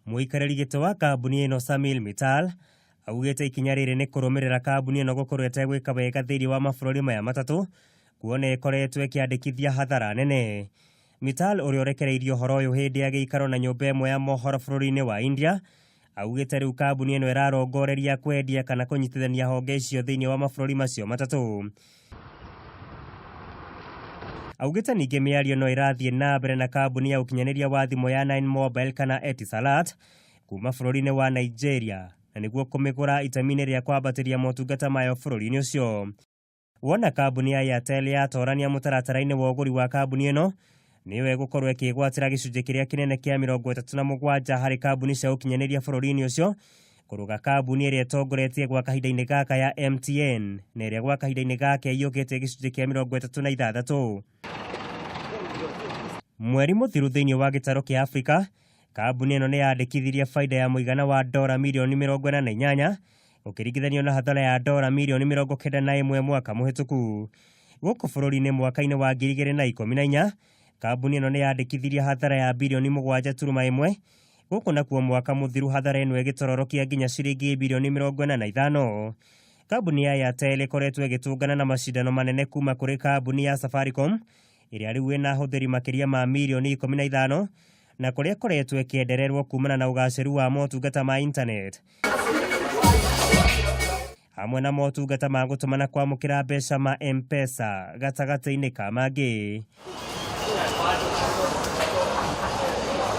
Mũikarĩri gĩtĩ wa kambuni ĩno Samil Mittal augĩte ikinya rĩrĩ nĩ kũrũmĩrĩra kambuni ĩno gũkorwo ĩtegwĩka wega thĩinĩ wa mabũrũri maya matatũ kuona ĩkoretwo ĩkĩandĩkithia hathara nene. Mittal ũrĩa ũrekereirie ũhoro ũyũ hĩndĩ ya gĩikaro na nyũmba ĩmwe ya mohoro bũrũri-inĩ wa India augĩte rĩu kambuni ĩno ĩrarongoreria kwendia kana kũnyitithania honge icio thĩinĩ wa mabũrũri macio matatũ. Augĩte ningĩ mĩario no ĩrathiĩ na mbere na kambuni ya ũkinyanĩria wa thimũ ya Nine Mobile kana Etisalat kuma bũrũri-inĩ wa Nigeria na nĩguo kũmĩgũra itemi-inĩ rĩa kwambatĩria motungata mayo bũrũri-inĩ ũcio. Wona kambuni ya Airtel yatorania mũtaratara-inĩ wa ũgũri wa kambuni ĩno, nĩyo ĩgũkorwo ĩkĩgwatĩra gĩcunjĩ kĩrĩa kĩnene kĩa 37 harĩ kambuni cia ũkinyanĩria bũrũri-inĩ ũcio, kũrũga kambuni ĩrĩa ĩtongoretie gwa kahinda-inĩ gaka ya MTN na ĩrĩa gwa kahinda-inĩ gaka ĩiyũkĩtie gĩcunjĩ kĩa 36. Mweri mũthiru thĩinĩ wa gĩtarũ kĩa Afrika, kambuni ĩno nĩ yandĩkithirie baida ya mũigana wa dora mirioni 48 ũkĩringithanio na hathara ya dora mirioni 91 mwaka mũhĩtũku. Gũkũ bũrũri-inĩ mwaka-inĩ wa 2014, kambuni ĩno nĩ yandĩkithirie hathara ya birioni 7.1 gũkũ nakuo mwaka mũthiru hathara ĩno ĩgĩtororokia nginya ciringi birioni 45. Kambuni ya Airtel ĩkoretwo ĩgĩtũngana na macindano manene kuma kũrĩ kambuni ya Safaricom ĩrĩa rĩu ĩna ahũthĩri makĩria ma mirioni 15 na kũrĩa ĩkoretwo ĩkĩendererwo kumana na ũgacĩru wa motungata ma internet hamwe na motungata ma gũtũma na kwamũkĩra mbeca ma M-Pesa gatagatĩ-inĩ ka mangĩ.